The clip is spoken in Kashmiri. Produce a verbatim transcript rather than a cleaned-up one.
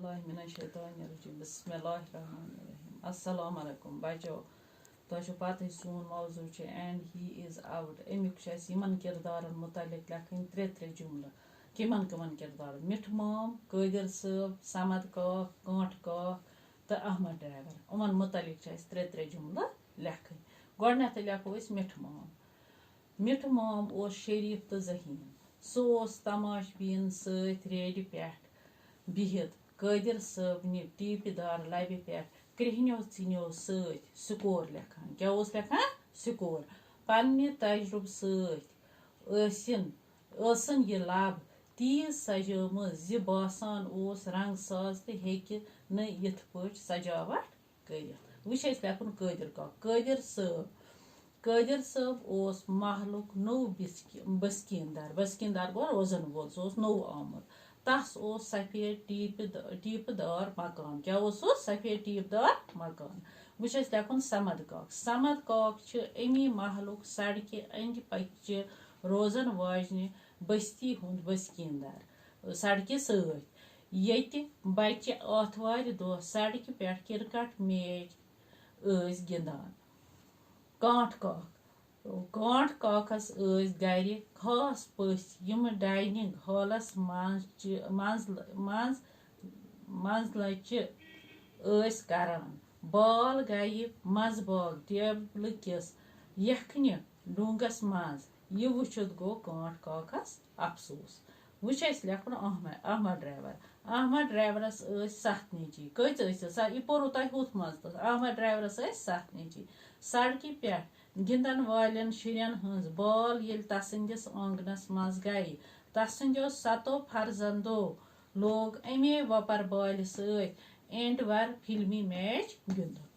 من الشیطان الرجیم۔ بسم اللہ الرحمن الرحیم۔ السلام علیکم بچو، تۄہہِ چھو پتہٕے سون موضوع چھُ and he is out۔ اَمیُک چھُ اَسہِ یِمن کردارن متعلق لیکھٕنۍ ترٛےٚ ترٛےٚ جملہٕ۔ کِمن کِمن کردارن؟ مِٹھٕ مام، قٲدر صٲب، صمد کاک، کانٛٹھ کاک تہٕ احمد ڈرائیور۔ یِمن متعلق چھِ اَسہِ ترٛےٚ ترٛےٚ جملہٕ لیکھٕنۍ۔ گۄڈٕنیتھٕے لیکھو أسۍ مِٹھٕ مام۔ مِٹھٕ مام اوس شریٖف تہٕ ذہیٖن۔ سُہ اوس تماش بیٖن سۭتۍ ریڈِ پٮ۪ٹھ بِہِتھ قٲدر صٲبنہِ ٹیٖپہِ دار لبہِ پٮ۪ٹھ کرٛیٚہنیو ژِنیو سۭتۍ سکور لیکھان۔ کیٛاہ اوس لیکھان؟ سکور۔ پننہِ تجرُبہٕ سۭتۍ ٲسِن، ٲسٕن یہِ لب تیٖژ سجٲومٕژ زِ باسان اوس رنگ ساز تہِ ہیٚکہِ نہٕ یِتھ پٲٹھۍ سجاوٹ کٔرِتھ۔ وۄنۍ چھِ اَسہِ لیکھُن قٲدر کاک۔ قٲدر صٲب، قٲدر صٲب اوس محلُک نوٚو بسکہِ-، بسکیٖن دار۔ بسکیٖن دار گوٚو روزن وول، سُہ اوس نوٚو آمُت۔ تس اوس سفید ٹیٖپہِ د-، ٹیٖپہِ دار مکان۔ کیٛاہ اوس سُہ؟ سفید ٹیٖپ دار مکان۔ وۄنۍ چھِ اَسہِ لیکھُن صمد کاک۔ صمد کاک چھِ اَمی محلُک سڑکہِ أنٛدۍ پٔکۍ چہِ روزن واجنہِ بستی ہُنٛد بسکیٖن دار۔ سڑکہِ سۭتۍ، ییٚتہِ بچہِ آتھوارِ دۄہ سڑکہِ پٮ۪ٹھ کرکٹ میچ ٲسۍ گِنٛدان۔ کانٛٹھ کاک، کانٛٹھ کاکس ٲسۍ گرِ خاص پٔژھۍ، یِم ڈائننگ ہالس منٛز چہِ-، منٛز، منٛز، منٛز لچہِ ٲسۍ کران۔ بال گیہِ منٛزباگ ٹیبلہٕ کِس یکھنہِ ڈوٗنگس منٛز۔ یہِ وُچھِتھ گوٚو کانٛٹھ کاکس افسوس۔ وۄنۍ چھُ اَسہِ لیکھُن احمد، احمد ڈرائیور۔ احمد ڈرائیورس ٲسۍ ستھ نیٚچی۔ کٔژ ٲسِس؟ سا-، یہِ پوٚرُو تۄہہِ ہُتھ منٛز تہٕ۔ احمد ڈرائیورس ٲسۍ ستھ نیٚچی۔ سڑکہِ پٮ۪ٹھ گِنٛدن والٮ۪ن شُرٮ۪ن ہٕنٛز بال ییٚلہِ تسٕنٛدِس آنٛگنس منٛز گیہِ، تسٕنٛدیو ستو فرزندو لوگ اَمے وۄپر بالہِ سۭتۍ اینڈور فلمی میچ گِنٛدُن۔